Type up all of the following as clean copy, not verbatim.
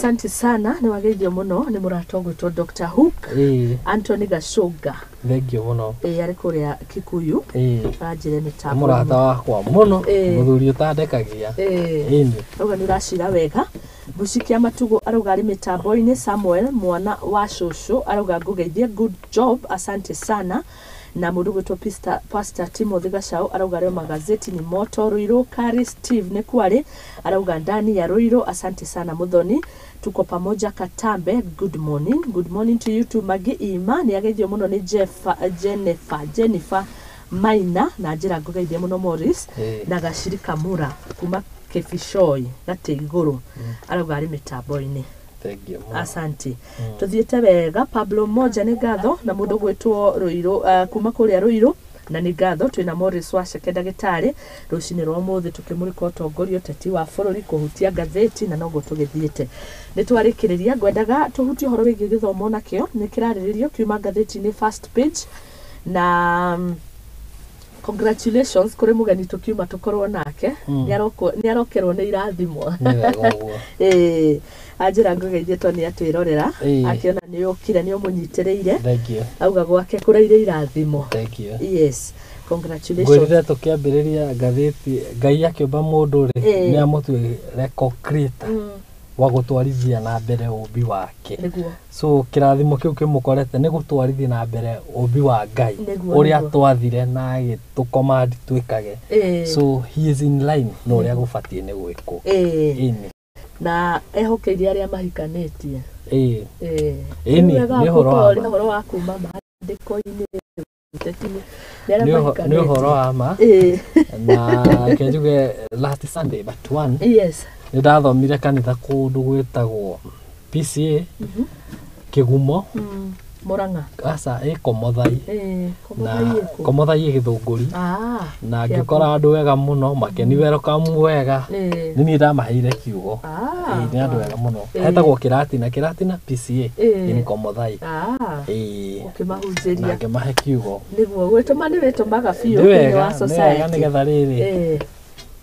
Asante sana, nĩ wageithio mũno nĩ mũrata ũgwĩtwo Dr. Hook. Anthony Gacũnga. Thank you mũno. Ĩĩ, arĩ kũrĩa Kikuyu. Aranjĩre Nĩ mĩtambo. Mũrata wakwa mũno. Mũthuri ũtandekagia. Ĩni. Auga nĩ ũracira wega. Mbucikia Matugo arauga arĩ mĩtambo-inĩ. Samuel mwana wa cũcũ arauga ngũgeithie, good job, asante sana. Na mũndũ gwĩtwo Pastor Timothy Gacau arauga leo magazeti ni moto. Ruiru Kari Steve nĩ kwarĩ, arauga ndani ya Ruiru, asante sana Muthoni, tuko pamoja. Katambe, good morning, good morning to you too. Magi Ima nĩ ageithio mũno nĩ Jennifer Maina na njĩra ngũgeithie mũno Morris. Na Gaciri Kamura kuma Kĩbicoi gatĩ igũrũ arauga arĩ mĩtambo-inĩ. Thank you mũno. Asante, tuthiĩte wega. Pablo Moja nĩ ngatho, na mũndũ gwĩtwo Rũirũ, kuma kũrĩa Rũirũ, na nĩ ngatho. Twĩna Morris Waceke ndagĩtarĩ rũcinĩ rwa ũmũthĩ tũkĩmũrĩka ũtongoria, ũteti wa bũrũri kũhutia ngathĩti, na noguo tũgĩthiĩte nĩ twarĩkĩrĩria. Ngwendaga tũhutie ũhoro wĩgiĩ gĩthomo, nakĩo nĩ kĩrarĩrĩrio kiuma ngathĩti-inĩ first page, na congratulations kũrĩ mũgeni tũkiuma tũkorwo nake. Nĩ arokerwo nĩ irathimo. Nĩ wega ũguo. Ĩĩ, anjĩra ngũgeithie to nĩ atwĩrorera. Akĩona nĩ ũkire, nĩ ũmũnyitĩrĩire. Thank you. Auga gwake kũraire irathimo. Thank you. Yes, congratulations. Ngwĩrire tũkĩambĩrĩria ngathĩti, Ngai akĩũmba mũndũ rĩ, nĩ amũtuire co-creator wa gũtwarithia na mbere ũmbi wake. So kĩrathimo kĩu kĩmũkorete nĩ gũtwarithia na mbere ũmbi wa Ngai ũrĩa twathire na agĩtũcommand twĩkage. So he is in line na ũrĩa gũbatiĩ nĩ gwĩkwo. Ĩni. Na ehokeire arĩa mahikanĩtie. Ĩni, Nĩ wega nĩ ũhoro wa gũkorwo ma. ũhoro wa kuma maandĩko-inĩ, ũteti-inĩ, nĩ arĩa Nĩ ũhoro mahikanĩtie. wa ma. Na reke njuge last Sunday but one nĩ ndathomire kanitha kũndũ gwĩtagwo PCA Kĩgumo. Murang'a? Aca, ĩ Komothai. Na Komothai ĩkũ? Komothai ĩ Gĩthũngũri. Ah, Na Kiambu. ngĩkora andũ wega mũno makeni welcome wega. Nĩ niĩ ndamaheire kiugo. Ĩĩ, nĩ andũ wega mũno. Hetagwo Kĩratina, Kĩratina PCA in Komothai. Na Ũkĩmahunjĩria. Ngĩmahe kiugo. Nĩguo gwĩtũma nĩ wĩtũmaga biũ Nĩ thĩinĩ wega, wa nĩ wega society. nĩgetha rĩrĩ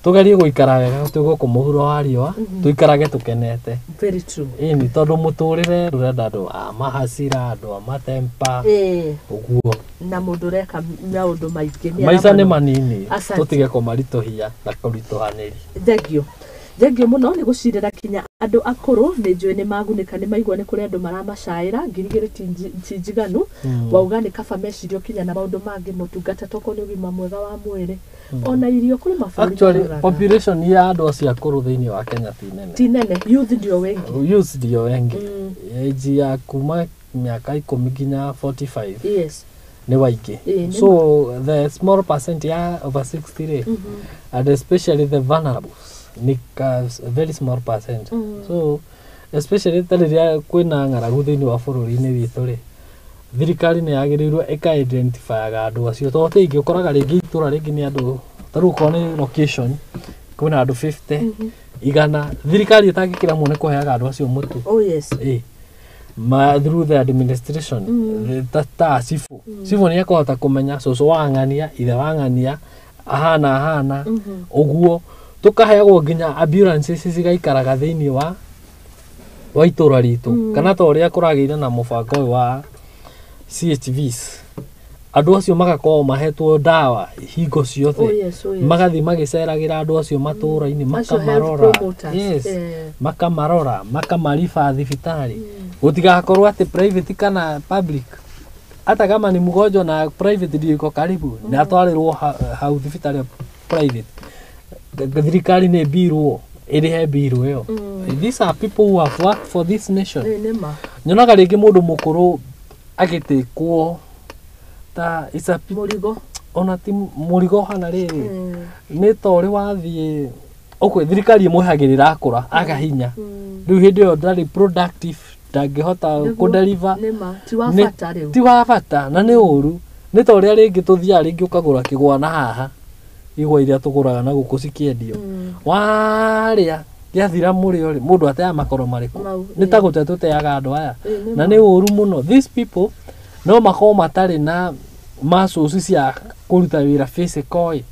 tũgerie gũikara wega twĩ gũkũ mũhuro wa riũa, tũikarage tũkenete. Very true. Ĩni, tondũ mũtũrĩre ndũrenda andũ a mahacira, andũ a matempa ũguo. Na mũndũ ũreka maũndũ maingĩ nĩ Maica nĩ aramano. manini. Asante. Tũtige kũmaritũhia na kũritũhanĩria. Thengio, thengio mũno nĩ gũcirĩra kinya andũ akũrũ. Nĩ njũĩ nĩ magunĩka, nĩ maigua nĩ kũrĩ andũ maramacaĩra 2000 ti njiganu. Wauga nĩ kaba mecirio kinya na maũndũ mangĩ motungata, tokorwo nĩ ũgima mwega wa mwĩrĩ, ona irio kũrĩ mabũrũri Actually, maroraga. population ya andũ acio akũrũ thĩinĩ wa Kenya ti nene. Ti nene, youth ndio wengi. Youth ndio wengi. Age ya kuma mĩaka 10 nginya 45 nĩ waingĩ. Ĩĩ, nĩ. So the small percent ya over 60 rĩ, and especially the vulnerables, nĩ ka very small percent. So especially ta rĩrĩa kwĩna ng'aragu thĩinĩ wa bũrũri-inĩ witũ rĩ, thirikari nĩ yagĩrĩirwo ĩka identifyaga andũ acio, tondũ ti aingĩ. Ũkoraga rĩngĩ itũra rĩngĩ nĩ andũ, ta rĩu okorwo nĩ location kwĩna andũ 50, 100, thirikari ĩtangĩkĩramwo nĩ kũheaga andũ acio mũtu. Ĩ ma through the administration, ta cibũ, cibũ nĩ ekũhota kũmenya cũcũ wa ng'ania, ithe wa ng'ania ahana ahana ũguo, tũkaheagwo nginya ambulances cigaikaraga thĩinĩ wa itũra ritũ, kana ta ũrĩa kũragĩire na mũbango ũyũ wa CHVs, andũ acio magakorwo mahetwo ndawa hingo ciothe. Magathiĩ magĩceragĩra andũ acio matũũra-inĩ. Acio health Makamarora. promoters. Yes. Makamarora, makamariba thibitarĩ, gũtigakorwo atĩ private kana public, hata kama ni mgonjwa na private ndio iko karibu, na atwarĩrwo hau thibitarĩ private, thirikari nĩ mbirwo ĩrĩhe mbirũ ĩyo. These are people who have worked for this nation. Ĩĩ, nĩ ma. Nyonaga rĩngĩ mũndũ mũkũrũ agĩtĩkwo ta it's a Mũrigo. Ona ti mũrigo hana rĩrĩ, nĩ ta ũrĩ wathiĩ okay, thirikari ĩmwehagĩrĩra akũra aga hinya. Rĩu hĩndĩ ĩyo ndarĩ productive, ndangĩhota kũdeliver. Nĩ ma, ti wa bata rĩu. Ti wa bata, na nĩ ũru. Nĩ ta ũrĩa rĩngĩ tũthiaga rĩngĩ ũkagũra kĩgwa na haha, igwa iria tũgũraga na gũkũ cikĩendio, warĩa gĩathira mũrĩo rĩ, mũndũ ateaga makoro marĩkũ? Mau, Nĩ ta gũte tũteaga andũ aya. Ĩĩ, nĩ Na ma. nĩ ũru mũno. These people no makorwo matarĩ na muscles cia kũruta wĩra physical ĩ,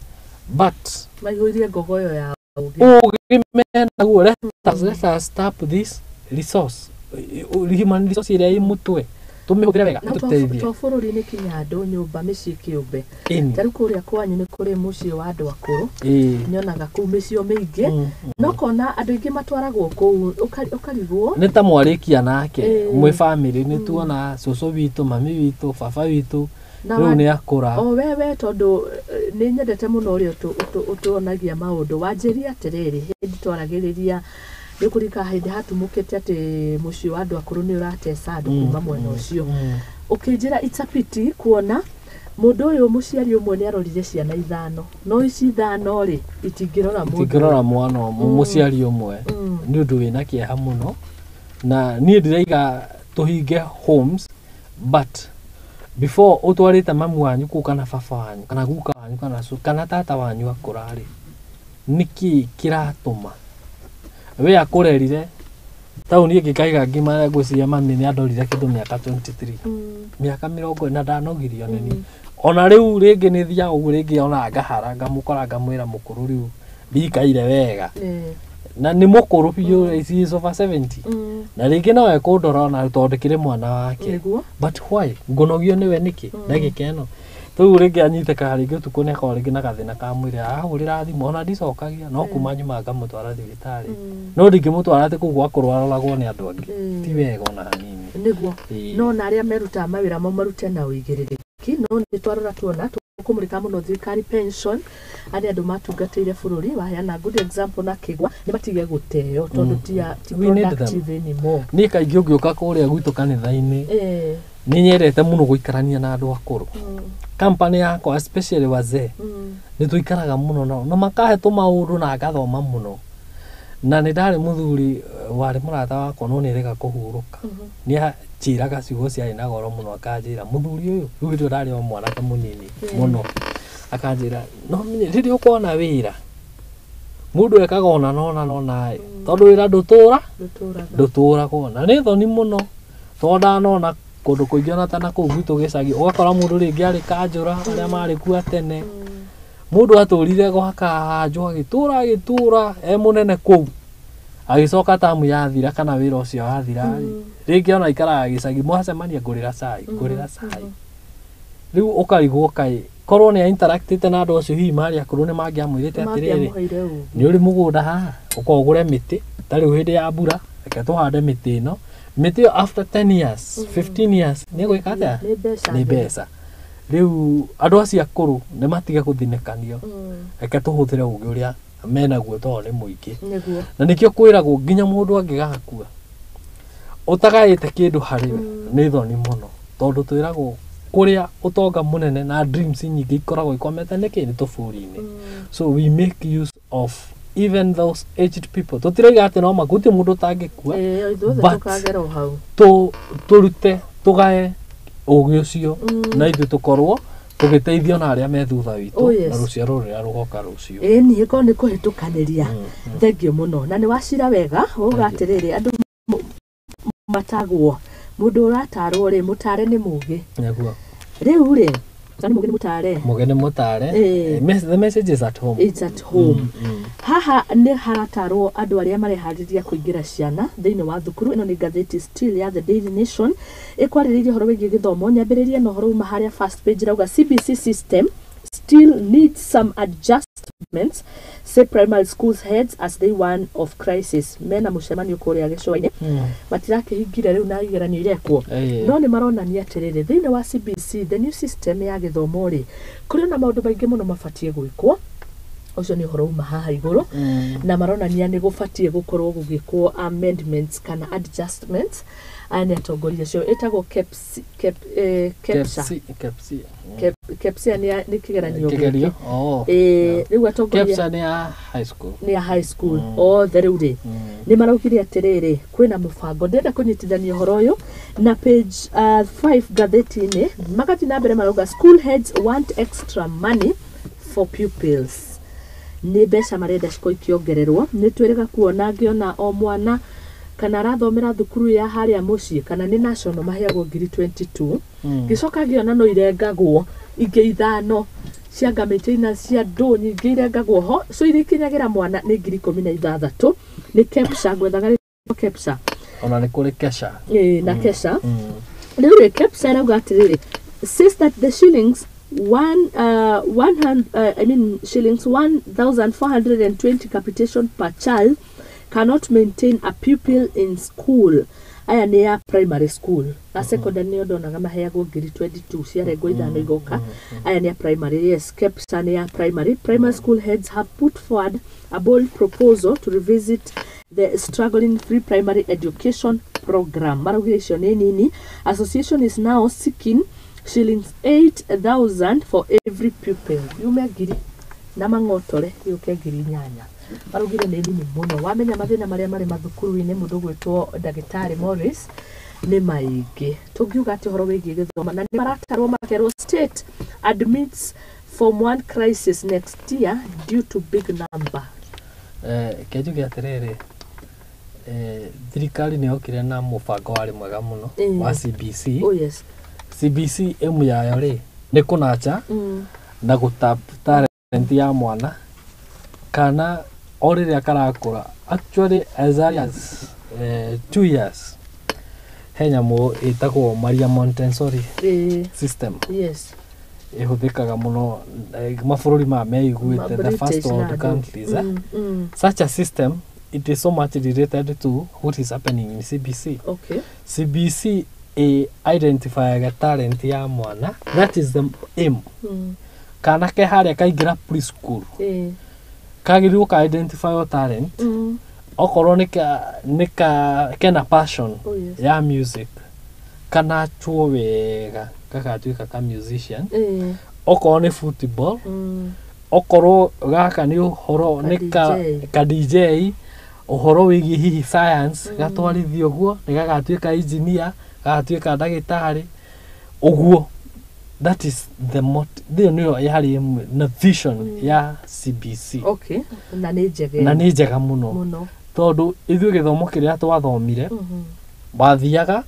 but Maihũirie ngogoyo ya ũgĩ. Ũgĩ menaguo. Let us stop this. resource, human resource ĩrĩa ĩ mũtwe tũmĩhũthĩre wega Na tũteithie. to bũrũri-inĩ kinya andũ nyũmba mĩciĩ kĩũmbe. Ĩni. Ta rĩu kũrĩa kwanyu nĩ kũrĩ mũciĩ wa andũ akũrũ. Nyonaga kũu mĩciĩ mĩingĩ, no kona andũ aingĩ matwaragwo kũu ũkarigwo. Nĩ ta mwarĩkia nake mwĩ bamĩrĩ, nĩ tuona cũcũ witũ, mami witũ, baba witũ Na rĩu nĩ akũra. O wewe tondũ nĩ nyendete mũno ũrĩa ũtuonagia maũndũ. Wanjĩria atĩrĩrĩ, hĩndĩ twaragĩrĩria nĩ kũrika hĩndĩ hatumũkĩte atĩ mũciĩ wa andũ akũrũ nĩ ũrateca andũ kuma mwena ũcio. Ũkĩnjĩra it's a pity kuona mũndũ ũyũ mũciari ũmwe nĩ arorire ciana ithano, no ici ithano rĩ itingĩrora mũndũ. Itingĩrora mwana ũmwe, mũciari ũmwe. Nĩ ũndũ wĩna kĩeha mũno, na niĩ ndĩraiga tũhinge homes, but before ũtwarĩte mamu wanyu kũu kana baba wanyu kana guka wanyu kana kana tata wanyu akũra rĩ, nĩkĩ kĩratũma we akũrerire taũni ĩngĩ kaiga ngima ngwĩciria mami nĩ andorire kĩndũ mĩaka 23, mĩaka 40 ndanogirio nĩ niĩ. Ona rĩu rĩngĩ nĩ thiaga ũguo rĩngĩ ona ngahara ngamũkora ngamwĩra mũkũrũ rĩu ndikaire wega. Na nĩ mũkũrũ biũ, she is over 70. Na rĩngĩ no ekũndora ona tondũ ndĩkĩrĩ mwana wake. But why ngũnogio nĩwe nĩkĩ ndagĩka ĩno? Rĩu rĩngĩ anyitĩkaga rĩngĩ ũtukũ nĩ akoragwo rĩngĩ na gathĩna ka mwĩrĩ, ahũrĩra thimũ ona ndicokagia, no kuma nyuma ngamũtwara thibitarĩ. No ndingĩmũtwara atĩ kũu gwa kũrwaroragwo nĩ andũ angĩ. Ti wega ona hanini. Nĩguo. No na arĩa merutaga mawĩra mau marute na ũigĩrĩrĩki, no nĩ twarora tuona tũkũmũrĩka mũno thirikari pension arĩa andũ matungatĩire bũrũri waheana good example na kĩgwa nĩ matige gũteo tondũ ti We need them. productive anymore. Niĩ kaingĩ ũngĩũka kũrĩa gwitũ kanitha-inĩ, nĩ nyendete mũno gũikarania na andũ akũrũ. Company yakwa, especially wazee, nĩ tũikaraga mũno nao na makahe tũmaũndũ na ngathoma mũno. Na nĩ ndarĩ mũthuri warĩ mũrata wakwa no nĩ arega kũhurũka. Nĩ anjĩraga ciugo ciarĩ na goro mũno, akanjĩra mũthuri ũyũ rĩu hĩndĩ ĩyo ndarĩ o mwanake mũnini mũno, akanjĩra no menye rĩrĩa ũkona wĩra mũndũ ekaga ona nona nona ĩ, tondũ wĩra ndũtũra Ndũtũraga. Ndũtũragwo na nĩ thoni mũno tondũ ndanona kũndũ kũingĩ ona ta na kũu gwitũ gĩcagi ũgakora mũndũ rĩngĩ arĩ kanjũra arĩa marĩ kuo tene, mũndũ atũrire gwa kanjũ agĩtũra agĩtũra e mũnene kũu, agĩcoka tamu yathira kana wĩra ũcio wathira rĩ, rĩngĩ ona aikaraga gĩcagi mwacemania ngũrĩra cai ngũrĩra cai, rĩu ũkarigwo kaĩ korwo nĩ interactĩte na andũ acio hihi marĩ akũrũ nĩ mangĩamwĩrĩte atĩrĩrĩ, Mangĩamũheire ũgĩ. Nĩ ũrĩ mũgũnda haha ũka ũgũre mĩtĩ, ta rĩu hĩndĩ ya mbura reke tũhande mĩtĩ ĩno, mĩtĩ ĩyo after 10 years, 15 years nĩ ĩgwĩka atĩa? Nĩ mbeca. Nĩ Nene. mbeca. Rĩu andũ acio akũrũ nĩ matige gũthinĩkanio, reke tũhũthĩre ũgĩ ũrĩa menaguo tondũ nĩ mũingĩ. Na nĩkĩo kwĩragwo nginya mũndũ angĩgakua ũtagaĩte kĩndũ harĩ we nĩ thoni mũno, tondũ twĩragwo kũrĩa ũtonga mũnene na dreams nyingĩ ikoragwo ikomete nĩkĩ nĩ tũburi-inĩ. So we make use of even those aged people. Tũtirauga atĩ no makuti mũndũ ũtangĩkua. Ithuothe But tũkagera o hau. Tũrute tũgae ũgĩ ũcio na ithuĩ tũkorwo tũgĩteithio na arĩa me thutha witũ Oh, yes. na rũciaro rũrĩa rũgoka rũciũ. Ĩĩ niĩ korwo nĩ kũhĩtũkanĩria, thengio mũno na nĩ wacira wega wauga atĩrĩrĩ andũ matagwo mũndũ ũratarwo rĩ mũtare nĩ mũgĩ. Nĩguo. Rĩu rĩ nĩ mũgĩ nĩ mũtare. Mũgĩ nĩ mũtare. The message is at home. It's at home. Haha nĩ haratarwo andũ arĩa mareharĩria kũingĩra ciana thĩinĩ wa thukuru. Ĩno nĩ ngathĩti still ya The Daily Nation ĩkwarĩrĩirie ũhoro wĩgiĩ gĩthomo. Nyambĩrĩrie na ũhoro uma harĩa first page rauga CBC system still needs some adjustments, say primary schools heads as they warn of crisis. Mena mũcemanio kũrĩa gĩcũa-inĩ, matirakĩhingire rĩu na igeranio irekwo, no nĩ maronania atĩrĩrĩ thĩinĩ wa CBC, the new system ya gĩthomo rĩ, kũrĩ na maũndũ maingĩ mũno mabatiĩ gwĩkwo. Ũcio nĩ ũhoro uma haha igũrũ, na maronania nĩ gũbatiĩ gũkorwo gũgĩkwo amendments kana adjustments. Aya nĩ atongoria acio ĩtagwo KEPSI, KEPSA. KEPSI, KEPSI. KEPSA nĩ kĩgeranio Kĩgerio. gĩkĩ. Oh. Rĩu atongoria KEPSA nĩ ya high school. Nĩ ya high school othe. Rĩu rĩ nĩ maraugire atĩrĩrĩ kwĩna mũbango. Ndĩrenda kũnyitithania ũhoro ũyũ na page 5 ngathĩti-inĩ. Magathiĩ na mbere marauga school heads want extra money for pupils. Nĩ mbeca marenda cikorwo ikĩongererwo. Nĩ twĩrĩga kuona ngĩona o mwana kana arathomera thukuru ya harĩa mũciĩ kana nĩ national maheagwo ngiri 22. Ngĩcoka ngĩona no irengagwo ingĩ ithano cia ngamĩte na cia ndũ nyingĩ irengagwo ho, so iria ikinyagĩra mwana nĩ 16,000. Nĩ KEPSA, ngwethaga rĩtwa KEPSA. Ona nĩ kũrĩ kesha. Ĩĩ, na kesha. Rĩu rĩ, KEPSA ĩrauga atĩrĩrĩ, says that the shillings one one hundred, I mean shillings 1420 capitation per child cannot maintain a pupil in school. Aya nĩ ya primary school. A secondary nĩo ndonaga maheagwo ngiri 22, ciarengwo ithano igoka. Aya nĩ ya primary. Yes, KEPSA nĩ ya primary. Primary school heads have put forward a bold proposal to revisit the struggling free primary education program. Maraugire icio nĩ nini. Association is now seeking shillings 8000 for every pupil. Yume ngiri na mang'otore yũke 8,000. Maraugire nĩ nini mũno. Wamenya mathĩna marĩa marĩ mathukuru-inĩ, mũndũ gwĩtwo ndagĩtarĩ Morris, nĩ maingĩ. Tũngiuga atĩ ũhoro wĩgiĩ gĩthomo, na nĩ maratarwo makerwo state admits form 1 crisis next year due to big number. Ke njuge atĩrĩrĩ, thirikari nĩ yokire na mũbango warĩ mwega mũno wa CBC. Oh yes. CBC ĩmu yayo rĩ nĩ kũnacha na gũtap talent ya mwana kana o rĩrĩa karakũra, actually as early as 2 years, he nyamũ ĩtagwo Maria Montessori system. Ĩhũthĩkaga mũno mabũrũri maya meiguĩte, the first British na world andũ. countries, eh? Such a system, it is so much related to what is happening in CBC. CBC ĩ identifyaga talent ya mwana. That is the aim. Kana ke harĩa kaingĩra preschool, kagĩrĩirwo ka identify your talent. Okorwo nĩ ka kena passion ya music, kana chuo wega gagatuĩka ka musician. Okorwo nĩ football, okorwo gaka nĩ ũhoro Ka nĩ ka DJ. Ka DJ, ũhoro wĩgiĩ hihi science, gatwarithio ũguo nĩ gagatuĩka engineer, gagatuĩka ndagĩtarĩ ũguo. That is the mot ĩyo nĩyo yarĩ ĩmwe na vision ya CBC. Okay, na nĩ njega. Na nĩ njega mũno. Mũno. Tondũ ithuĩ gĩthomo kĩrĩa twathomire, wathiaga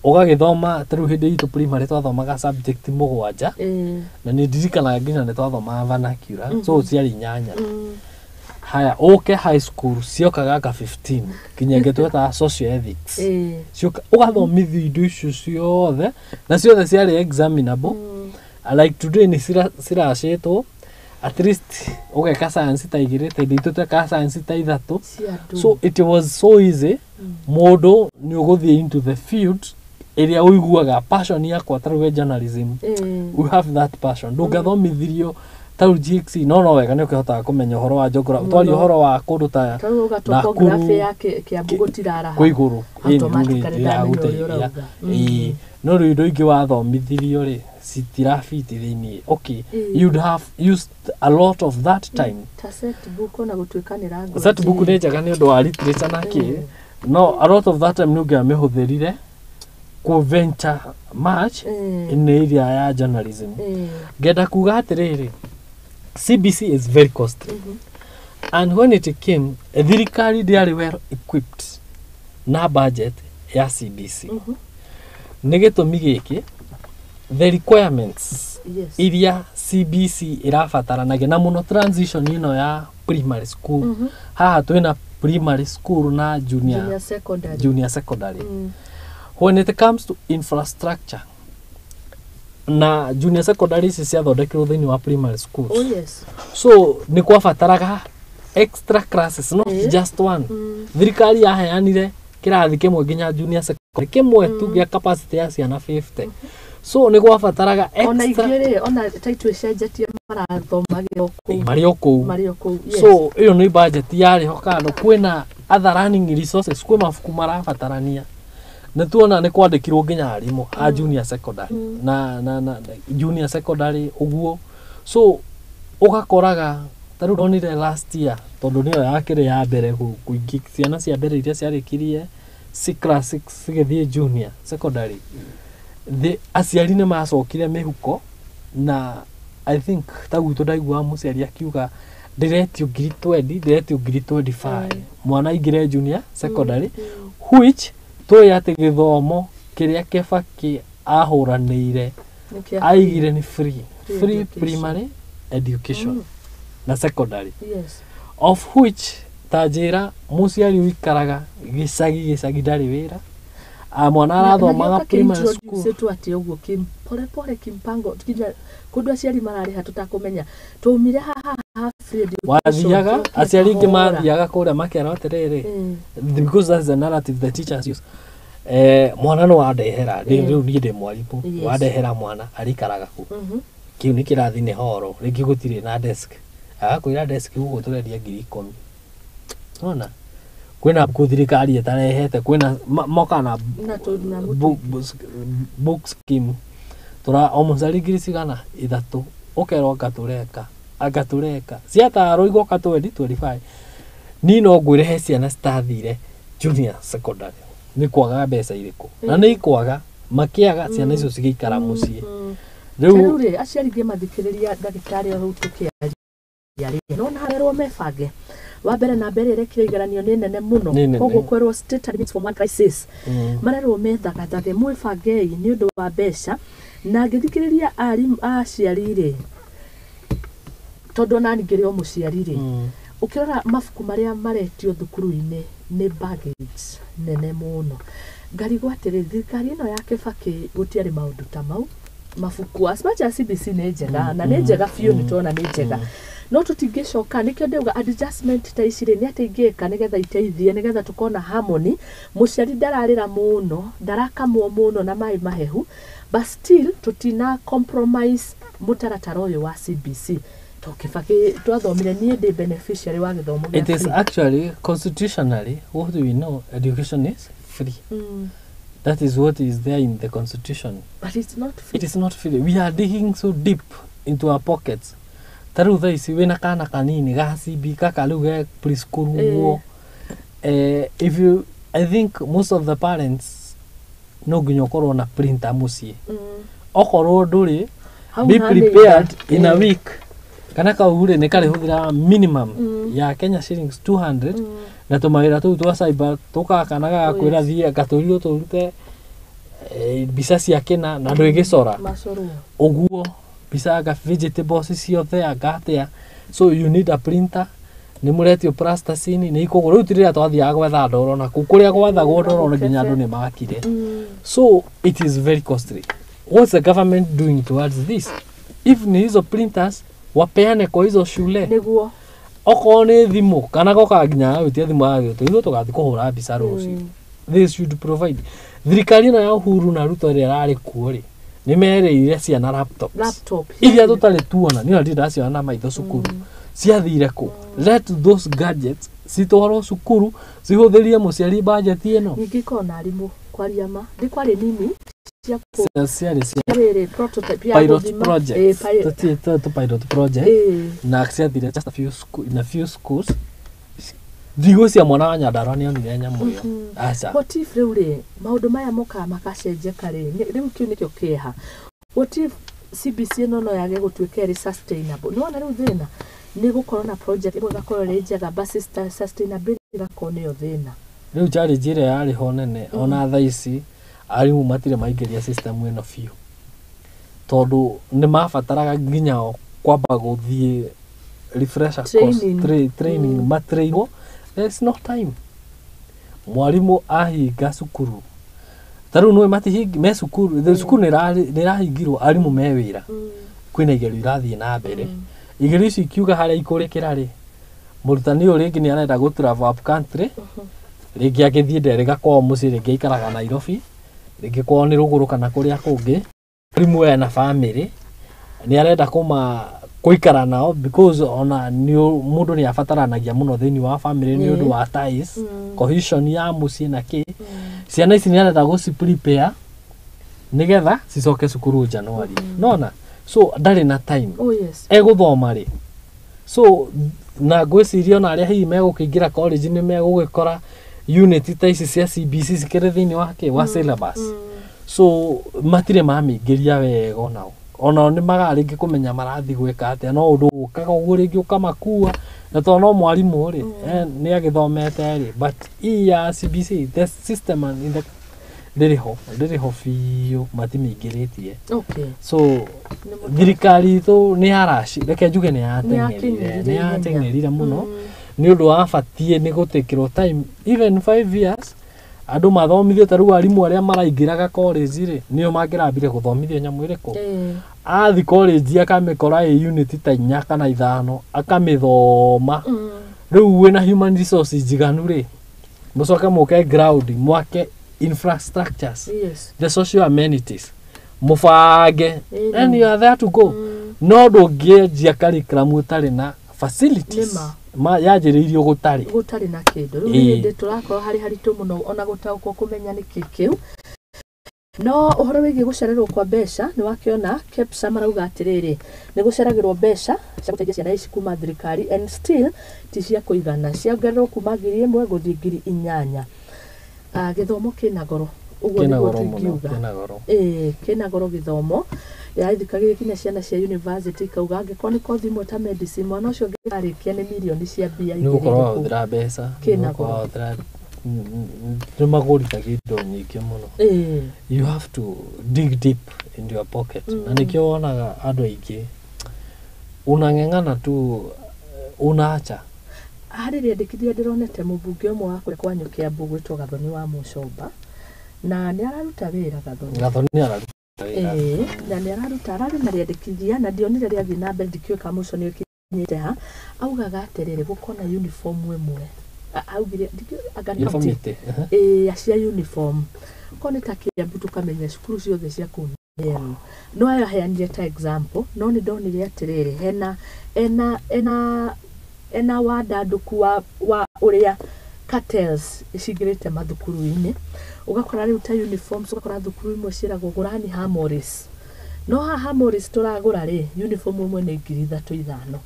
ũgagĩthoma, ta rĩu hĩndĩ itũ primary twathomaga subject mũgwanja, na nĩ ndirikanaga nginya nĩ twathomaga vernacular, so ciarĩ inyanya. Haya, ũke high school ciokaga ka 15, nginya ĩngĩ twetaga social ethics. Cioka ũgathomithio indo icio ciothe, na ciothe ciarĩ examinable. Like today nĩ ciracĩtwo, at least ũgeka science ta igĩrĩ, ta indo itũ twekaga science ta ithatũ. Cia andũ. So it was so easy. Mũndũ nĩ ũgũthiĩ into the field ĩrĩa ũiguaga passion yakwa, ta rĩu we journalism, we have that passion. Ndũngĩathomithirio ta rĩu GXE, no wega nĩ ũkĩhotaga kũmenya ũhoro wa geography, twaria ũhoro wa kũndũ ta Ta rĩu Nakuru, topography ya Kĩambu gũtiraraha. Kwĩ igũrũ. Automatically ndamenya ũrĩa ũrauga. Ĩĩ, no rĩu indo ingĩ wathomithirio rĩ, citirabiti thĩiniĩ. Okay, you'd have used a lot of that time. Ta set book, ona gũtuĩka nĩ language. Set book nĩ njega nĩ ũndũ wa literature na kĩ, no a lot of that time nĩ ũngĩamĩhũthĩrire kũ venture much in area ya journalism. Ngenda kuga atĩrĩrĩ, CBC is very costly, and when it came, thirikari ndĩarĩ well equipped na budget ya CBC. Nĩ gĩtũmi gĩkĩ, the requirements iria CBC ĩrabataranagia na mũno transition ĩno ya primary school, haha twĩna primary school na junior, Junior secondary. Junior secondary. When it comes to infrastructure, na junior secondary ici ciathondekirwo thĩinĩ wa primary schools, so nĩ kwabataraga extra classes, not just one. Thirikari yaheanire kĩrathi kĩmwe nginya junior secondary kĩmwe tu gĩa capacity ya ciana 50, so nĩ kwabataraga Ona extra. ingĩ rĩ, ona ta itu ĩcenjetie, marathomagĩra o kũu. Marĩ o kũu. Marĩ o kũu, yes. So ĩyo nĩ budget yarĩ ho kando. Kwĩna other learning resources, kwĩ mabuku marabatarania. Nĩ tuona nĩ kwandĩkirwo nginya arimũ a junior secondary na junior secondary ũguo. So ũgakoraga ta rĩu ndonire last year, tondũ nĩyo yakĩrĩ ya mbere kũingĩ, ciana cia mbere iria ciarĩkirie class 6 cigĩthiĩ junior secondary, the aciari nĩ macokire mĩhuko. Na I think ta gwitũ ndaiguaga mũciari akiuga, ndĩretio ngiri 20, ndĩretio ngiri 25 mwana aingĩre junior secondary, which tũĩ atĩ gĩthomo kĩrĩa Kĩbaki ahũranĩire Nĩ kĩa aigire nĩ free, free free education. Primary education na secondary, of which Ta njĩra mũciari ũikaraga gĩcagi ndarĩ wĩra, mwana arathomaga primary school. Tu atĩ ũguo polepole kimpango kinya kũndũ aciari mararĩha tũtakũmenya twaumire haha free education. Wathiaga aciari aingĩ mathiaga kũrĩa makerwo atĩrĩrĩ, because that's the narrative the teachers use. Mwana no wandehera rĩu niĩ ndĩ mwarimũ, wandehera mwana arikaraga kũ kĩu nĩ kĩrathi nĩ horo rĩngĩ gũtirĩ na desk, agakwĩra desk gũkũ tũrendia 10,000. Ona kwĩna kũ thirikari ĩtarehete, kwĩna moka na book scheme tura o mũciari 3,000 ũkerwo anga tũreka ciatarwo igoka 2025. Niĩ no ngwĩre he ciana citathire junior secondary nĩ kwaga mbeca irĩkũ, na nĩ ikwaga makĩaga ciana icio cigĩikara mũciĩ. Rĩu rĩ aciari ngĩ mathikĩrĩria ndagĩtarĩ o tũkĩaria rĩ no harerwo mebange wa mbere na mbere ĩrekire igeranio nĩ nene mũno, koguo kwerwo state admits from one crisis, marerwo methagathathe mwĩbangei nĩ ũndũ wa mbeca. Na ngĩthikĩrĩria arimũ aciari rĩ, tondũ ona niĩ ngĩrĩ o mũciari rĩ, ũkĩrora mabuku marĩa maretio thukuru-inĩ nĩ baggage nene mũno. Ngarigwo atĩrĩ, thirikari ĩno ya Kibaki gũtiarĩ maũndũ ta mau. Mabuku as much as CBC nĩ njega, na nĩ njega biũ, nĩ tuona nĩ njega, no tũtingĩcoka nĩkĩo ndauga adjustment ta ici rĩ nĩ atĩ ingĩka nĩgetha iteithie nĩgetha tũkona harmony, mũciari ndararĩra mũno, ndarakamwo mũno na maĩ mahehu, but still tũtina compromise mũtaratara ũyũ wa CBC. To Kibaki twathomire, niĩ ndĩ beneficiary wa gĩthomo gĩa It is free. Actually constitutionally, what do we know, education is free. That is what is there in the constitution. But it's not free. It is not free. We are digging so deep into our pockets. Ta rĩu thaa ici wĩna kana kanini ga CB gaka rĩu ge preschool ũguo, if you, I think most of the parents no nginya ũkorwo na printer mũciĩ. Okorwo ndũrĩ, Hau be hanĩ prepared in a week kana kau rĩ nĩ karĩhũthĩra minimum ya Kenya shillings 200 na tũmawĩra tũu twa cyber tũkaka na gagakwĩra thiĩ gatũrirwo tũrute mbica cia kĩna na ndũgĩcora macorwo ũguo mbica anga vegetables ciothe anga atĩa. So you need a printer, nĩ mũretio plasticine nĩ ikũgũrwo. Rĩu ti rĩrĩa twathiaga gwetha ndoro na kũu kũrĩa gwathagwo ndoro na nginya andũ nĩ makire. So it is very costly. What's the government doing towards this? If ni hizo printers, wapeane kwa hizo shule. Nĩguo. Okorwo nĩ thimũ kana goka nginya gwĩtia thimũ yagĩtwo ithuĩ tũgathiĩ kũhũra mbica rũciũ. They should provide. Thirikari ĩno ya Uhuru na Ruto ĩrĩa ĩrarĩ kuo rĩ, nĩ merĩire ciana laptops Laptop iria tũtarĩ tuona. Niĩ ona ndirĩ ndaciona na maitho cukuru. Ciathire kũ? Let those gadgets citwarwo cukuru, cihũthĩrie mũciari budget ĩno. Ningĩ ikorwo na arimũ kwaria ma ndĩ kwarĩ nini cia kũ Ciarĩ cia rĩrĩ prototype ya pilot gũthima. Projects. Tũ pilot project na ciathire just a few school, in a few schools. Ndigwĩciria mwana wa Nyandarua nĩ onire nyamũ ĩyo, aca. What if rĩu rĩ maũndũ maya mokaga magacenjeka rĩ, rĩu kĩu nĩkĩo kĩeha. What if CBC ĩno no yage gũtuĩka ĩrĩ sustainable? Nĩ wona rĩu thĩna nĩ gũkorwo na project ĩmwe ĩgakorwo ĩrĩ njega, but sustainability ĩgakorwo nĩyo thĩna. Rĩu challenge ĩrĩa yarĩ ho nene, ona thaa ici arimũ matirĩ maingĩria system ĩno biũ tondũ nĩ mabataraga nginya o kwamba gũthiĩ refresher course, Training. Training, matrainwo. There is no time. Mwarimũ ahinga cukuru ta rĩu nĩwe matihingi me cukuru, cukuru nĩ ĩrahingirwo, arimũ me wĩra, kwĩna igerio irathiĩ na mbere. Igerio ici ikiuga harĩa ikũrĩkĩra rĩ, mũrutani ũyũ rĩngĩ nĩ arenda gũ travel up country, rĩngĩ agĩthiĩ nderĩga kwao mũciĩ, rĩngĩ aikaraga Nairobi, rĩngĩ kwao nĩ rũgũrũ kana kũrĩa kũngĩ. Mũrimũ ena family nĩ arenda kũma gũikara nao because ona nĩ mũndũ nĩ abataranagia mũno thĩinĩ wa family nĩ ũndũ wa ties, cohesion ya mũciĩ na kĩ. Ciana ici nĩ arenda gũci prepare nĩgetha cicoke cukuru January, nona so ndarĩ na time. Oh yes. Egũthoma rĩ? So na ngwĩciria ona arĩa hihi megũkĩingĩra college nĩ megũgĩkora unit ta ici cia CBC cikĩrĩ thĩinĩ wa kĩ wa syllabus, so matirĩ mamĩingĩria wega. Onao nĩ magaga rĩngĩ kũmenya marathiĩ gwĩka atĩa, no ũndũ ũkaga ũguo rĩngĩ ũkamakua na tondũ no mwarimũ rĩ, nĩ agĩthomete rĩ, but hii ya CBC, the system and in the ndĩrĩ ho biũ, matimĩingĩrĩtie. So thirikari itũ nĩ yaraci, reke njuge nĩ yateng'erire, nĩ yateng'erire mũno. Nĩ ũndũ wabatiĩ nĩ gũtĩkĩrwo time, even 5 years, andũ mathomithio. Ta rĩu arimũ arĩa maraingĩraga college rĩ, nĩo mangĩrambire gũthomithio nyamũ ĩrĩkũ. Athi college akamĩkora ĩ unit ta 4 kana 5, akamĩthoma. Rĩu wĩna human resources njiganu rĩ, mũcoke mũke ground mwake infrastructures, the social amenities, mũbange, then you are there to go. No ndũngĩenjia curriculum ũtarĩ na facilities. Nĩma. Ma yanjĩrĩirio gũtarĩ. Gũtarĩ na kĩndũ. Rĩu Ĩĩ. hĩndĩ tũrakorwo harĩ haritũ mũno ona gũtaũkwo kũmenya nĩkĩ kĩu. No ũhoro wĩgiĩ gũcererwo kwa mbeca, nĩ wakĩona KEPSA marauga atĩrĩrĩ, nĩ gũceragĩrwo mbeca cia gũteithia ciana ici kuma thirikari, and still ti cia kũigana, ciongererwo kuma 1000 gũthiĩ 8000. Ah, gĩthomo kĩna goro, ũguo Kĩna nĩguo goro mũno. tũngiuga. Kĩna goro. Ĩĩ, kĩna goro gĩthomo. Ĩrathikagĩrĩria nginya ciana cia university ikauga angĩkorwo nĩ kothi imwe ta medicine, mwana ũcio angĩkarĩkia nĩ mirioni cia mbia Nĩ gũkorwo igĩrĩ. wahũthĩra mbeca. Kĩna nĩ gũkorwo goro. wahũthĩra, nĩ magũrithagia indo nyingĩ mũno. You have to dig deep in your pocket, na nĩkĩo wonaga andũ aingĩ unang'eng'ana tu, unaacha. Harĩ rĩendekithia ndĩronete mũmbunge ũmwe wa kũrĩa kwanyu Kĩambu gwĩtwo Gathoni wa Mũcomba, na nĩ araruta wĩra Gathoni. Gathoni nĩ araruta wĩra. Ĩĩ, na nĩ araruta, ararĩ na rĩendekithia na ndionire rĩathiĩ na mbere, ndikĩũĩ kana mũico nĩ ũkinyĩte ha. Augaga atĩrĩrĩ, gũkorwo na uniform ĩmwe. Augire ndikĩũĩ anga nĩ county. Uniformity. Ĩĩ, cia uniform, korwo nĩ ta Kĩambu tũkamenya cukuru ciothe cia kũu nĩ no ayo aheanire ta example. No nĩ ndonire atĩrĩrĩ, hena ena wandandũku wa ũrĩa cartels cingĩrĩte mathukuru-inĩ. Ũgakora rĩu ta uniforms, ũgakora thukuru imwe ciĩragwo gũrani Hamoris, no haha Hamoris tũragũra rĩ, uniform ĩmwe nĩ 3,000 5,000.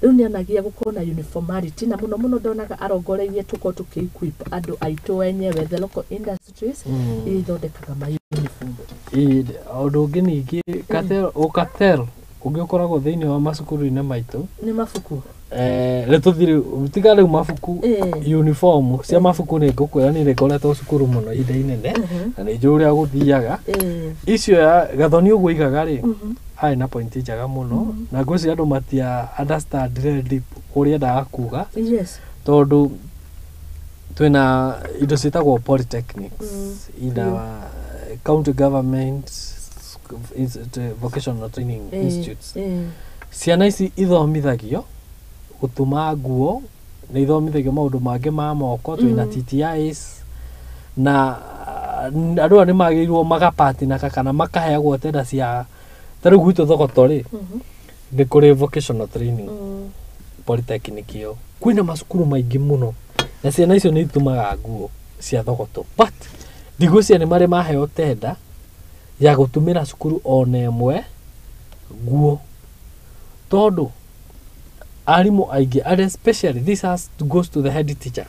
Rĩu nĩonagia gũkorwo na uniformality, na mũno mũno ndonaga arongoreirie tũkorwo tũkĩ-equip andũ aitũ enyewe, the local industries iria ithondekaga ma uniform. Ĩĩ, ũndũ ũngĩ ningĩ cartel, ũcartel ũngĩ ũkoragwo thĩinĩ wa macukuru-inĩ maitũ. Nĩ mabuku. Rĩ tũthiĩ rĩu, tiga rĩu mabuku, uniform cia mabuku nĩ ngũkwĩra nĩ ngoretwo cukuru mũno ihinda inene, na nĩ njũĩ ũrĩa gũthiaga. Icio ya Gathoni ũguo aigaga rĩ, arĩ na point njega mũno, na ngwĩciria andũ matia understand deep ũrĩa endaga kuga, tondũ twĩna indo ciĩtagwo polytechnics in our county government vocational training institutes. Ciana ici ithomithagio gũtuma nguo, nĩ ithomithagio maũndũ mangĩ ma moko. Twĩna TTIs, na andũ aya nĩ magĩrĩirwo magapatinaka kana makaheagwo tenda cia ta rĩu gwitũ Thogoto rĩ, nĩ kũrĩ vocational training polytechnic ĩyo. Kwĩna macukuru maingĩ mũno, na ciana icio nĩ itumaga nguo cia Thogoto, but ndigwĩciria nĩ marĩ maheo tenda ya gũtumĩra cukuru ona ĩmwe nguo, tondũ arimũ aingĩ, and especially this has to goes to the head teachers.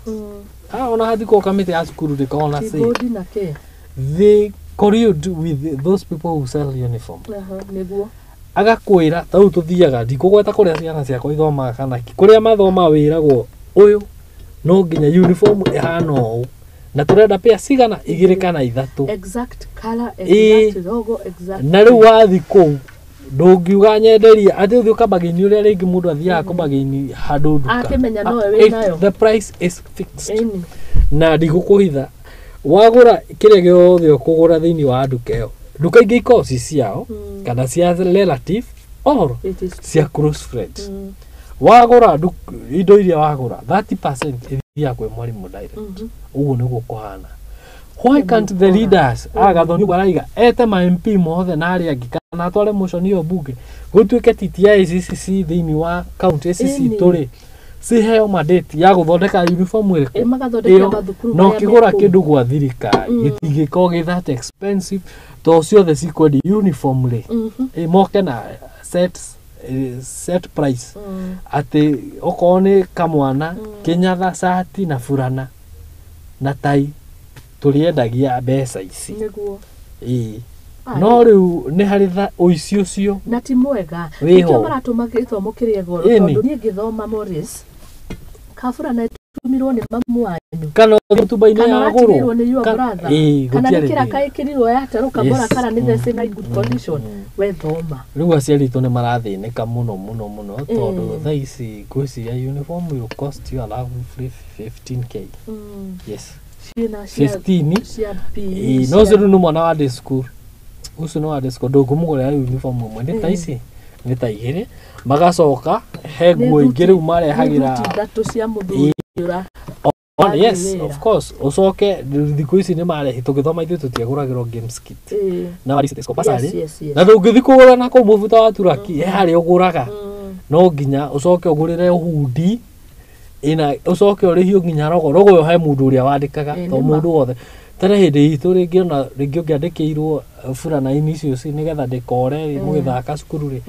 Ah, ona hathikwo kamĩtĩ ya cukuru ndĩkoragwo na say. Keyboard na kĩ. They collude with those people who sell uniform. Aha, nĩguo. Agakwĩra ta rĩu tũthiaga, ndikũgweta kũrĩa ciana ciakwa ithomaga kana kĩ, kũrĩa mathoma wĩragwo ũyũ no nginya uniform ĩhana ũũ, na tũrenda pĩa cigana, 2 kana 3. Exact color, exact logo, exact. Na rĩu wathi kũu ndũngiuga nyenderia atĩ ũthiĩ ũkabagĩni ũrĩa rĩngĩ mũndũ athiaga kũbagĩni handũ nduka. Akĩmenya nowe wĩnayo. The price is fixed. Ĩni. Na ndigũkũhitha, wagũra kĩrĩa gĩothe ũkũgũra thĩinĩ wa nduka ĩyo, nduka ingĩ ikoragwo ci ciao kana cia relative or It is cia close friends. Wagũra indo iria wagũra, 30% ĩthiaga kwĩ mwarimũ direct. Ũguo nĩguo kũhana. Why can't the leaders, Agathoni ũguo araiga ete ma MP mothe na arĩa angĩ, kana atware motion ĩyo bunge, gũtuĩke TTIs ici ci thĩinĩ wa county ici citũ rĩ, ciheo mandate ya gũthondeka uniform ĩrĩkũ. Ĩ, magathondekera Ĩyo, mathukuru na marĩa ũkĩgũra me kũu. kĩndũ gwa thirikari gĩtingĩkorwo gĩ that expensive, tondũ ciothe cikwendia uniform rĩ, ĩ, moke na set price, atĩ okorwo nĩ kamwana, kĩnyatha, cati na burana na tai, tũrĩendagia mbeca ici. Nĩguo. Ĩĩ. Ah, No rĩu nĩ harĩ ũici ũcio na ti mwega. Wĩho. Nĩkĩo maratũma gĩthomo kĩrĩe goro. Ĩni. Tondũ niĩ ngĩthoma, Morris, kaburana. Ũratumirwo nĩ mamu wanyu, kana ũtumba-inĩ kana ya ũratigĩirwo gũrũ nĩ your brother, kana nĩ gũtiarĩ kĩraka thĩna. ĩkĩrirwo yaterũka mbora, kana nĩ theci na good condition, Mm. we thoma. Rĩu aciari aitũ nĩ marathĩnĩka mũno mũno mũno, tondũ Mm. thaa ici ngwĩciria uniform will cost you around 15K. Yes. Ciĩna cia 15. Cia PE, Ĩĩ, no ũcio rĩu nĩ mwana wa day school, ũcio nĩ wa day school, ndũngĩmũgũrĩra uniform ĩmwe, nĩ ta Mm. ici nĩ ta igĩrĩ, magacoka he Nĩ nguo ingĩ thuti- rĩu marehagĩra. Nĩ thuti ithatũ cia mũthuri ũra Oh, yes, wĩra. of course. Ũcoke thikũ ici nĩ marehe, tũgĩthoma ithuĩ tũtiagũragĩrwo games kit na Yes, yes, yes. na ndũngĩthiĩ kũgũra na kũu mũbuta wa turaki, he harĩa ũgũraga. No nginya ũcoke ũgũrĩre hundi ĩna, ũcoke ũrĩhio nginya rogo rogo ĩyo, he mũndũ ũrĩa wandĩkaga, Ĩ, to nĩ ma. mũndũ wothe. Tene hĩndĩ itũ rĩngĩ, ona rĩngĩ ũngĩandĩkĩirwo burana-inĩ icio ci nĩgetha ndĩkore rĩ, mũgĩthaka cukuru rĩ,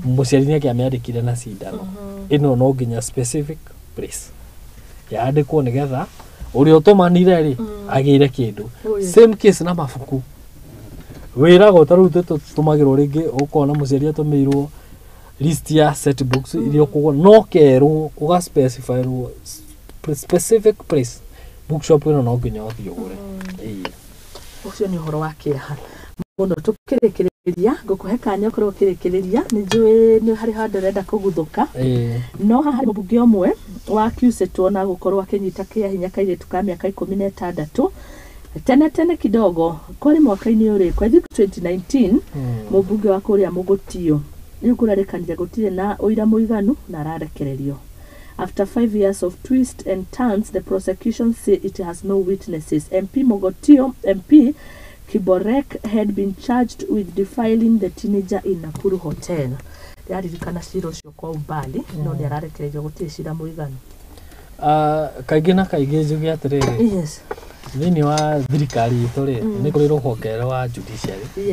mũciari nĩ angĩamĩandĩkire na cindano ĩno, no nginya specific place yandĩkwo nĩgetha ũrĩa ũtũmanire rĩ agĩire kĩndũ. Oh, yes. Same case na mabuku, wĩragwo ta rĩu tũtũmagĩrwo, rĩngĩ ũkona mũciari atũmĩirwo list ya set books iria ũkũgũra, no kerwo ũgaspecifyirwo specific place, bookshop ĩno no nginya ũthiĩ ũgũre. Ĩĩ. Ũcio nĩ ũhoro wa kĩeha mũno. Tũkĩrĩkĩrĩria, ngũkũhe kanya ũkorwo ũkĩrĩkĩrĩria, nĩ njũĩ nĩ harĩ handũ ũrenda kũguthũka. Ĩĩ. No haha harĩ mũmbunge ũmwe wa accusĩtwo na gũkorwo akĩnyita kĩa hinya kairĩtu ka mĩaka 16 tene tene kidogo, kwarĩ mwaka-inĩ ũrĩkũ? I think 2019. Mũmbunge wa kũrĩa Mũgũtio rĩu kũrarĩkanire gũtirĩ na ũira mũiganu na ararekererio. After 5 years of twists and turns, the prosecution say it has no witnesses. MP Mogotio, MP Kiborek, had been charged with defiling the teenager in Nakuru Hotel. Ndĩraririkana cira ũcio kwa umbali, no nĩ ararekererio, gũtirĩ cira mũiganu. Ah, kaingĩ na kaingĩ njuge atĩrĩrĩ, thĩinĩ wa thirikari itũ rĩ, nĩ kũrĩ rũhonge rwa judiciary. We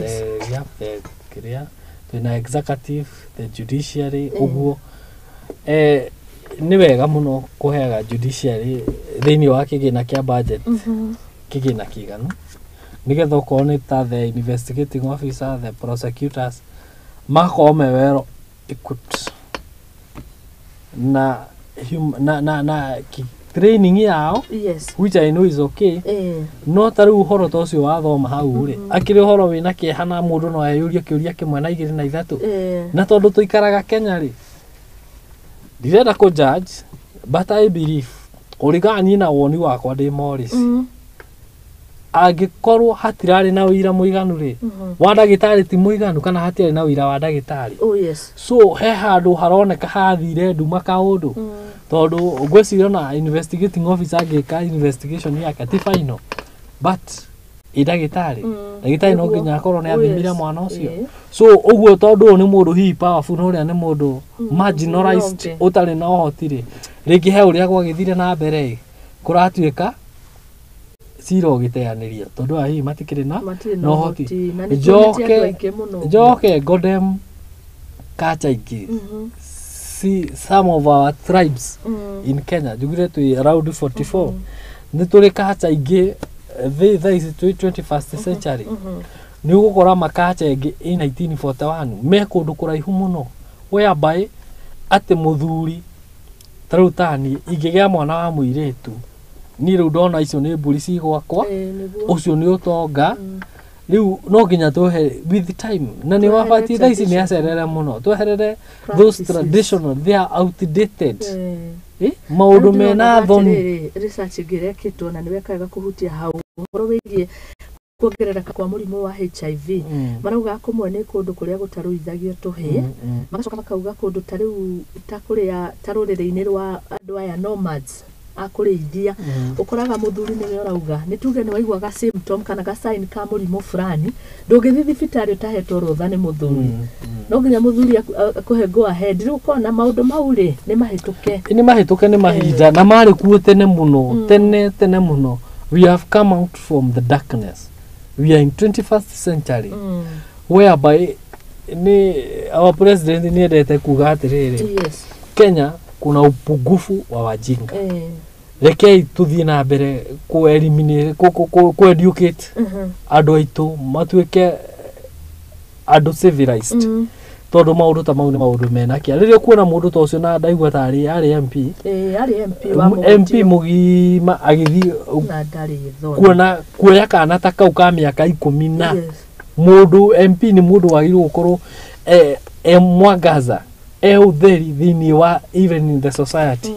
have the kĩrĩa twĩna executive, the judiciary. Ũguo nĩ wega mũno kũheaga judiciary thĩinĩ wa kĩgĩna kĩa budget kĩgĩna kĩiganu, nĩgetha okorwo nĩ ta the investigating officer, the prosecutors, makorwo me well equipped na na training yao, which I know is okay. No ta rĩu ũhoro ta ũcio wathoma hau rĩ, akĩrĩ ũhoro wĩna kĩeha, na mũndũ no eyũrie kĩũria kĩmwe na igĩrĩ na ithatũ. Na tondũ tũikaraga Kenya rĩ, ndirenda kũ judge, but I believe, kũringana niĩ na woni wakwa ndĩ Morris, angĩkorwo hatirarĩ na ũira mũiganu rĩ, wa ndagĩtarĩ ti mũiganu, kana hatiarĩ na ũira wa ndagĩtarĩ, so he handũ haroneka hathire nduma kaũndũ, tondũ ngwĩciria ona investigating officer angĩka investigation yake ti final, but ĩ ndagĩtarĩ, ndagĩtarĩ no nginya akorwo nĩ athimire mwana ũcio. So ũguo tondũ ũyũ nĩ mũndũ hihi powerful na ũrĩa nĩ mũndũ marginalized, ũrĩa ũngĩ. Ũtarĩ na ũhoti rĩ, rĩngĩ he ũrĩa gwagĩthire na mbere ĩ, kũratuĩka cira ũgĩteanĩria tondũ aya hihi matikĩrĩ na Matirĩ na na ũhoti. ũhoti, na nĩ tuonete andũ Njoke aingĩ mũno. njoke ngodem kacha ingĩ, see some of our tribes in Kenya, njugire twĩ around 44, nĩ tũrĩ kacha ingĩ thĩ thaa ici twĩ 21st century, nĩ ũgũkora makacha ĩngĩ in 1941 me kũndũ kũraihu mũno, whereby atĩ mũthuri ta rĩu tani ingĩgĩa mwana wa mũirĩtu, niĩ rĩu ndona icio nĩ mbũri ci gwakwa. Ĩĩ, nĩguo. Ũcio nĩ ũtonga. Rĩu no nginya tũhe with time na nĩ Tweherere wabatiĩ thaa ici nĩ tradition. acerere mũno, tweherere those Practices. traditional, they are outdated. Eh, maũndũ Rĩu mena ndĩrona thoni. atĩrĩrĩ, research ĩngĩ ĩrekĩtwo na nĩ wekaga kũhutia hau ũhoro wĩgiĩ kuongerereka kwa mũrimũ wa HIV. Marauga kũmwe nĩ kũndũ kũrĩa gũtarũithagio tũhĩĩ, magacoka makauga kũndũ ta rĩu ta kũrĩa ta rũrĩrĩ-inĩ rwa andũ aya nomads a kũrĩithia, ũkoraga mũthuri nĩwe ũrauga, nĩ tuge nĩ waigua ga symptom kana ga sign ka mũrimũ fulani, ndũngĩthiĩ thibitarĩ ũtahetwo rũtha nĩ mũthuri, no nginya mũthuri akũhe go ahead. Rĩu ũkona maũndũ mau rĩ nĩ mahĩtũke. Nĩ mahĩtũke nĩ mahinda na marĩ kuo tene mũno, tene tene mũno. We have come out from the darkness, we are in 21st century, whereby nĩ our president nĩ endete kuga atĩrĩrĩ, Kenya kuna upungufu wa wajinga. Rekei tuthiĩ na mbere ku eliminate, ku educate andũ aitũ matuĩke andũ civilized. Tondũ maũndũ ta mau nĩ maũndũ mena kĩa rĩrĩa ũkuona mũndũ ta ũcio na ndaigua tarĩ arĩ MP. Ĩĩ, arĩ MP wa MP Mũgũtio. Mũgima agĩthiĩ Na ndarĩ thoni. Kuona kuoya kana ta kau ka mĩaka 10 na mũndũ MP nĩ mũndũ wagĩrĩirwo gũkorwo e mwangaza, e ũtheri thĩinĩ wa even in the society.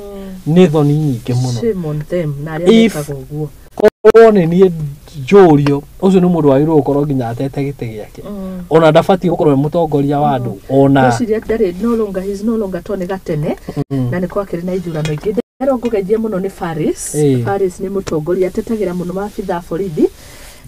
Nĩ thoni nyingĩ mũno. Shame on them na arĩa If- mekaga ũguo. Korwo nĩ niĩ njũrio, ũcio nĩ mũndũ wagĩrĩirwo gũkorwo nginya atete gĩtĩ gĩake. Ona ndabatiĩ gũkorwo e mũtongoria wa andũ ona. Ngwĩciria ndarĩ no longer, he's no longer, to nĩ gatene na nĩ kwakĩrĩ na ithurano ingĩ. Ndĩrerwo ngũgeithie mũno nĩ Faris. Faris nĩ mũtongoria atetagĩra mũno maabitha a borithi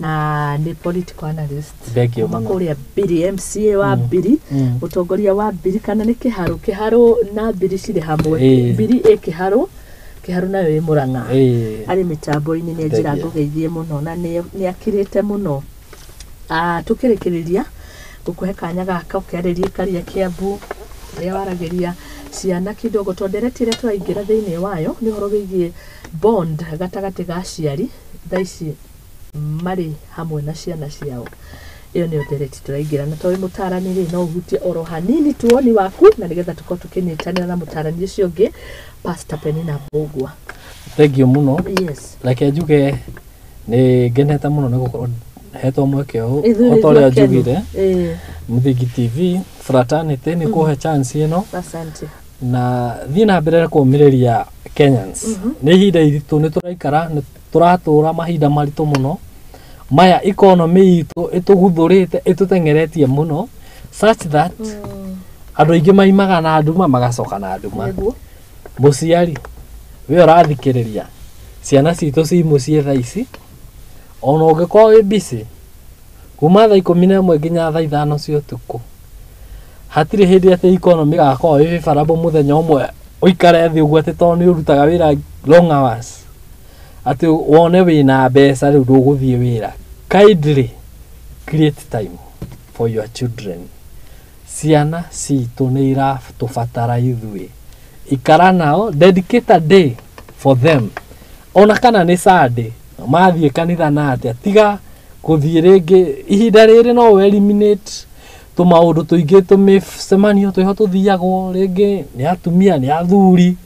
na nĩ political analyst Thank you kuma mũno. kũrĩa Mbiri, MCA wa Mbiri, mũtongoria wa Mbiri, kana nĩ Kĩharũ? Kĩharũ na Mbiri cirĩ hamwe. Mbiri ĩ Kĩharũ, Kĩharũ nayo ĩ Mũrang'a. Arĩ mĩtambo-inĩ nĩ njĩra. Thank you. Ngũgeithie mũno na nĩ akirĩte mũno. Ah, tũkĩrĩkĩrĩria ngũkũhe kanya gaka ũkĩarĩrie karia Kĩambu ũrĩa waragĩria ciana kidogo, tondũ ndereti ĩrĩa tũraingĩra thĩinĩ wayo nĩ ũhoro wĩgiĩ bond gatagatĩ ga aciari thaa ici marĩ hamwe na ciana ciao. Ĩyo nĩyo ndereti tũraingĩra, na tondũ wĩ mũtarani rĩ, no ũhutie oro hanini tu woni waku na nĩgetha tũkorwo tũkĩnyitanĩra na mũtarani ũcio ũngĩ, Pastor Penina Mbũgua. Thank you mũno. Yes. Reke njuge nĩ ngenete mũno nĩ gũkorwo hetwo mweke ũyũ. Ithuĩ O ta ũrĩa nĩ ithuĩ njugire, akenu. Ĩĩ, Mũthingi TV fraternity nĩ kũhe chance ĩno asante. Na thiĩ na mbere kũũmĩrĩria Kenyans. Nĩ ihinda iritũ nĩ tũraikara, nĩ tũratũra mahinda maritũ mũno maya. Economy itũ ĩtũguthũrĩte, ĩtũteng'eretie mũno such that andũ aingĩ maimaga na nduma magacoka na nduma. Mũciari we ũrathikĩrĩria, ciana citũ ci mũciĩ thaa ici, ona ũngĩkorwo wĩ busy kuma thaa 11 nginya thaa 5 cia ũtukũ, hatirĩ hĩndĩ atĩ economy ĩgakorwo ĩ favorable mũthenya ũmwe ũikare thĩ ũguo atĩ tondũ nĩ ũrutaga wĩra long hours atĩ wone wĩna mbeca rĩu ndũgũthiĩ wĩra. Kindly create time for your children. Ciana citũ nĩ iratũbatara ithuĩ. Ikara nao, dedicate a day for them, ona kana nĩ Sunday mathiĩ kanitha na atĩa, tiga gũthiĩ rĩngĩ ihinda rĩrĩ no ũ eliminate tũmaũndũ tũingĩ, tũmĩcemanio twĩho tũthiagwo rĩngĩ nĩ atumia, nĩ athuri.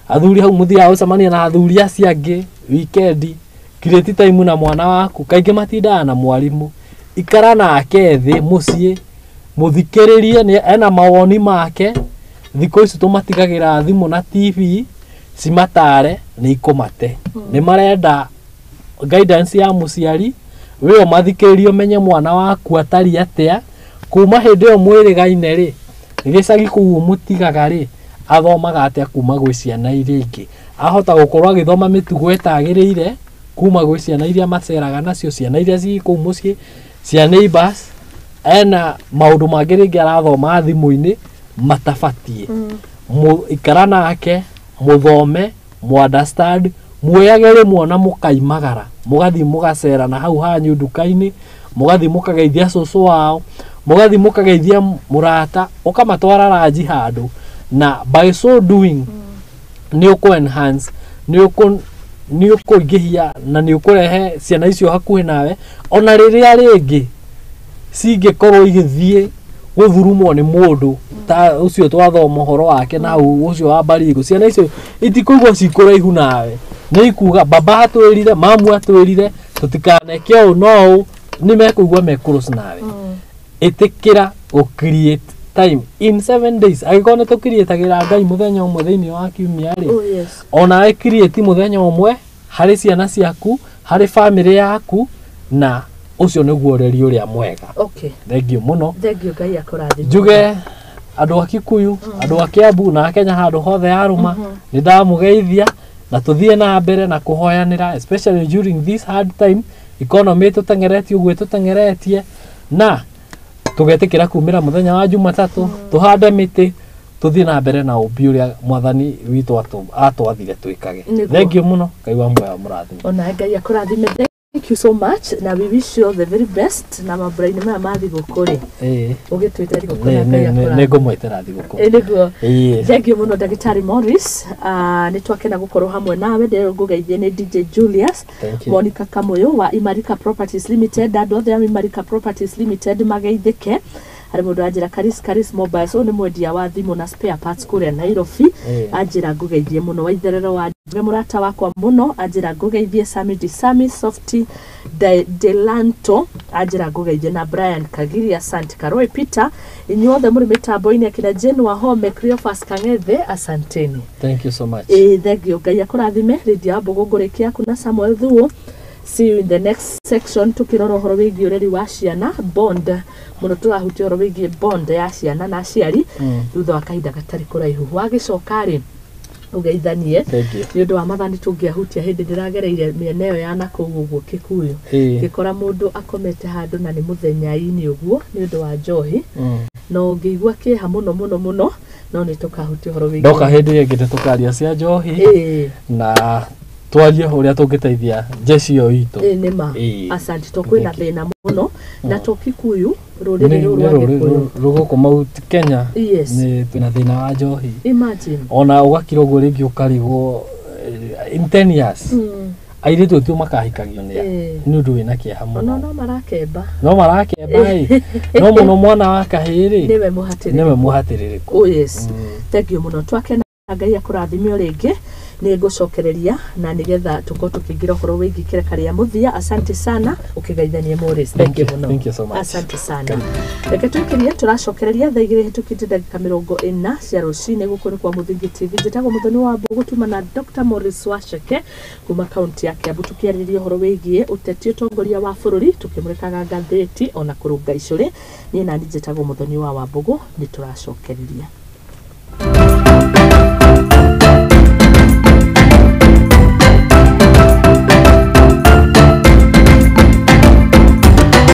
Athuri hau mũthiaga gũcemania na athuri acio angĩ wikendi. Create time na mwana waku. Kaingĩ matindaga na mwarimũ. Ikara nake thĩ mũciĩ, mũthikĩrĩrie, nĩ ena mawoni make. Thikũ ici tũmatigagĩra thimũ na TV cimatare, nĩ ikũmate. Nĩ marenda guidance ya mũciari. We ũmathikĩrĩrie, ũmenye mwana waku atariĩ atĩa kuma hĩndĩ ĩyo mwĩrĩgaine rĩ, gĩcagi kũu ũmũtigaga rĩ, athomaga atĩa kuma gwĩ ciana iria ingĩ. Ahota gũkorwo agĩthoma mĩtugo ĩtagĩrĩire kuma gwĩ ciana iria maceraga nacio, ciana iria ci kũu mũciĩ cia neighbors. Ena maũndũ mangĩ rĩngĩ arathoma thimũ-inĩ matabatiĩ. Ikara nake, mũthome, mu understand, muoyage rĩmwe ona mũkaimagara, mũgathiĩ mũgacera na hau hanyu nduka-inĩ, mũgathiĩ mũkageithia cũcũ wao, mũgathiĩ mũkageithia mũrata, ũkamatwara ranji handũ, na by so doing nĩ ũkũ enhance, nĩ ũkũingĩhia na nĩ ũkũrehe ciana icio hakuhĩ nawe, ona rĩrĩa rĩngĩ cingĩkorwo igĩthiĩ gũthurumwo nĩ mũndũ ta ũcio twathoma ũhoro wake na hau, ũcio wa Baringo. Ciana icio itikũigua ci kũraihu nawe, nĩ ikuga baba atwĩrire, mamu atwĩrire tũtikaneke ũũ no ũũ. Nĩ mekũigua me close nawe. Ĩtĩkĩra gũ create time in 7 days. Angĩkorwo nĩ tũkiriĩtagĩra Ngai mũthenya ũmwe thĩinĩ wa kiumia rĩ, Oh, yes. onawe create mũthenya ũmwe harĩ ciana ciaku, harĩ famĩlĩ yaku, na ũcio nĩguo ũreri ũrĩa mwega. Okay. Thank you mũno. Thank you, Ngai akũrathime. Njuge andũ a Kikuyu, andũ a Kiambu na a Kenya handũ hothe yarũma, nĩ ndamũgeithia na tũthiĩ na mbere na kũhoyanĩra, especially during this hard time economy ĩtũteng'eretie ũguo ĩtũteng'eretie, na tũgetĩkĩra kumĩra mũthenya wa Jumatatũ, tũhande mĩtĩ, tũthiĩ na mbere na ũmbi ũrĩa Mwathani witũ atwathire twĩkage. Nĩguo. Thank you mũno. Ngai wa muoyo amũrathime. Ona Ngai akũrathime. Thank you so much na we wish you all the very best na mambura-inĩ maya ma thigũkũ rĩ, ũgĩtwĩte thigũkũ na Ngai akũrathime. Nĩ ngũmwĩtĩra thigũkũ. Ĩ, nĩguo. Ĩĩ. Thank you mũno, Ndagĩtarĩ Morris. Nĩ twakena gũkorwo hamwe nawe. Ndĩrĩ ngũgeithie nĩ DJ Julius. Thank you. Monica Kamũyũ wa Imarika Properties Limited, andũ othe a Imarika Properties Limited mageithĩke. Harĩ mũndũ anjĩra Karis Karis Mobile, so nĩ mwendia wa thimũ na spare parts kũrĩa Nairobi. Anjĩra ngũgeithie mũno Waitherero wa Njũgĩ, mũrata wakwa mũno, anjĩra ngũgeithie Sami Di Sami Softy Delanto, anjĩra ngũgeithie na Brian Kagiri, asante Karoi Peter, inyuothe mũrĩ mĩtambo-inĩ, akina Jane Wahome, Cleophas Kang'ethe, asanteni. Thank you so much. Ĩĩ, thengio, Ngai akũrathime. Lydia Wambũgũ ngũrĩkia yaku na Samuel Thuo. See you in the next section, tukĩrora ũhoro wĩgiĩ ũreri wa ciana, bond mũno, tũrahutia ũhoro wĩgiĩ bond ya ciana na aciari. Thutha wa kahinda gatarĩ kũraihu, wagĩcoka rĩ, ũgeithanie. Thank you. Nĩ ũndũ wa mathani tũngĩahutia hĩndĩ ndĩragereire mĩena ĩyo ya nakũu ũguo Kikuyu, ngĩkora mũndũ akomete handũ na nĩ mũthenya-inĩ ũguo nĩ ũndũ wa njohi, no ngĩigua kĩeha mũno mũno mũno, no nĩ tũkahutia ũhoro wĩgiĩ. Ndoka hĩndĩ ĩyo ĩngĩ nĩ tũkaria cia njohi na twarie ũrĩa tũngĩteithia jeshi ĩyo itũ. Ĩĩ, nĩ ma. Asante, to kwĩna Thank you. thĩna mũno na to Kikuyu, rũrĩrĩ Nĩ rũrũ nĩ rwa rũrĩrĩ Gĩkũyũ. Rũgũkũ Mount Kenya nĩ twĩna thĩna wa njohi. Imagine. Ona ũgakira ũguo rĩngĩ ũkarigwo in 10 years airĩtu tio makahikagio nĩa. Nĩ ũndũ wĩna kĩeha Ona mũno. no marakemba. No marakemba ĩ, no mũno mwana wa kahĩĩ rĩ, nĩwe mũhatĩrĩrĩku. Nĩwe mũhatĩrĩrĩku. Oh yes. Thank you mũno, twakena, Ngai akũrathime. O rĩngĩ nĩ ngũcokereria na nĩgetha tũkorwo tũkĩingĩra ũhoro wĩgiĩ kĩreka rĩa mũthia. Asante sana, ũkĩgeithanie Morris. Thank Thank you you. mũno. Thank you so much. Asante sana. Reke twĩkĩrie, tũracokereria thaa 2 hĩtũkĩte ndagĩka 40 cia rũcinĩ. Gũkũ nĩ kwa Mũthingi TV, njĩtagwo Mũthoni wa Mbũgũ, tuma na Dr. Morris Wacheke kuma kaunti ya Kiambu, tũkĩarĩrĩria ũhoro wĩgiĩ ũteti, ũtongoria wa bũrũri, tũkĩmũrĩkaga ngathĩti ona kũrũnga icũrĩ. Niĩ nani njĩtagwo Mũthoni wa Wambũgũ, nĩ tũracokereria.